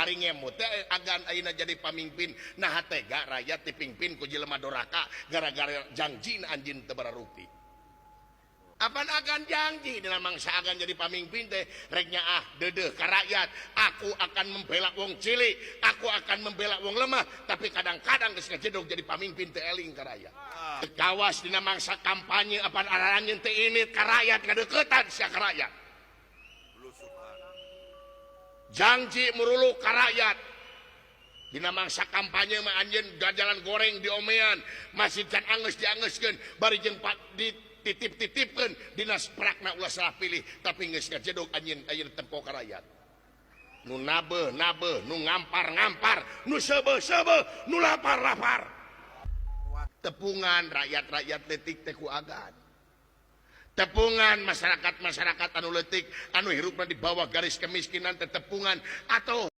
Karingemut teh agan ayeuna jadi pamimpin. Nah, tega rakyat dipimpin ku jelema doraka gara-gara jangjina anjeun teu bararupi. Apan agan janji dina mangsa agan jadi pamimpin teh rek nyaah deudeuh ka rakyat, aku akan membela wong cilik, aku akan membela wong lemah, tapi kadang-kadang geus ngajedog jadi pamimpin teh eling ka rakyat. Kawas dina mangsa kampanye apan aranjeun teh ini ka rakyat, ngadeukeutan sia ka rakyat. Janji murulu ka rakyat dina mangsa kampanye mah anjeun jalan goreng diomean, masjid can anggeus dianggeuskeun, bari jeung di titip-titipkeun dina prakna ulah salah pilih, tapi geus ngajedog anjeun ayeuna tempo ka rakyat. Nu nabeuh nabeuh, nu ngampar ngampar, nu seubeuh seubeuh, nu lapar lapar. Tepungan rakyat-rakyat leutik teh ku agan, tepungan masyarakat-masyarakat anu leutik anu hirupna di bawah garis kemiskinan teh tepungan atau